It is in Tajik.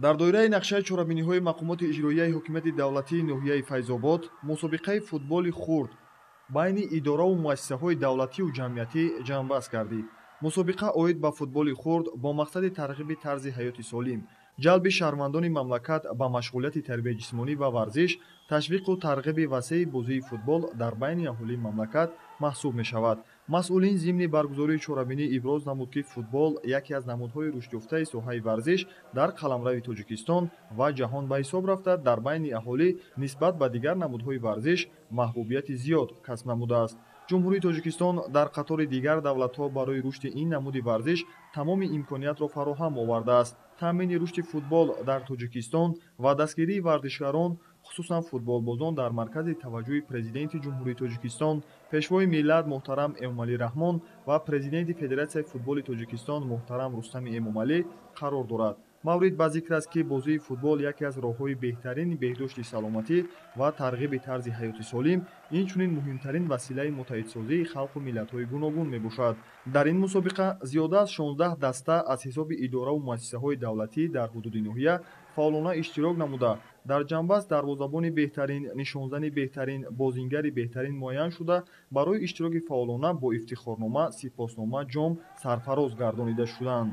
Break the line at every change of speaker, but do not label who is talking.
Дар доираи нақшаи чорабиниҳои мақомоти иҷроияи ҳокимияти давлатии ноҳияи Файзобод мусобиқаи футболи хурд байни идораву муассисаҳои давлатию ҷамъиятӣ ҷамъбаст гардид. Мусобиқа оид ба футболи хурд бо мақсади тарғиби тарзи ҳаёти солим, ҷалби шаҳрвандони мамлакат ба машғулияти тарбияи ҷисмонӣ ва варзиш, ташвиқу тарғиби васеи бозии футбол дар байни аҳолии мамлакат маҳсуб мешавад. Масъулин зимни баргузории чорабинӣ иброз намуд, ки футбол яке аз намудҳои рушдёфтаи соҳаи варзиш дар қаламрави Тоҷикистон ва ҷаҳон ба ҳисоб рафта, дар байни аҳолӣ нисбат ба дигар намудҳои варзиш маҳбубияти зиёд касб намудааст. Ҷумҳурии Тоҷикистон дар қатори дигар давлатҳо барои рушди ин намуди варзиш тамоми имкониятро фароҳам овардааст. Таъмини рушди футбол дар Тоҷикистон ва дастгирии варзишгарон, хусусан футболбозон, дар маркази таваҷҷӯҳи Президенти Ҷумҳурии Тоҷикистон, Пешвои миллат муҳтарам Эмомалӣ Раҳмон ва Президенти Федератсияи футболи Тоҷикистон муҳтарам Рустами Эмомалӣ қарор дорад. Маврид ба зикр аст, ки бозии футбол яке аз роҳҳои беҳтарини беҳдошти саломатӣ ва тарғиби тарзи ҳаёти солим, инчунин муҳимтарин василаи муттаҳидсозии халқу миллатҳои гуногун мебошад. Дар ин мусобиқа зиёда аз 16 даста аз ҳисоби идораву муассисаҳои давлатӣ дар ҳудуди ноҳия фаъолона иштирок намуда, дар ҷамъбаст дарвозабони беҳтарин, нишонзани беҳтарин, бозингари беҳтарин муайян шуда, барои иштироки фаъолона бо ифтихорнома, сипоснома, ҷом сарфароз гардонида шуданд.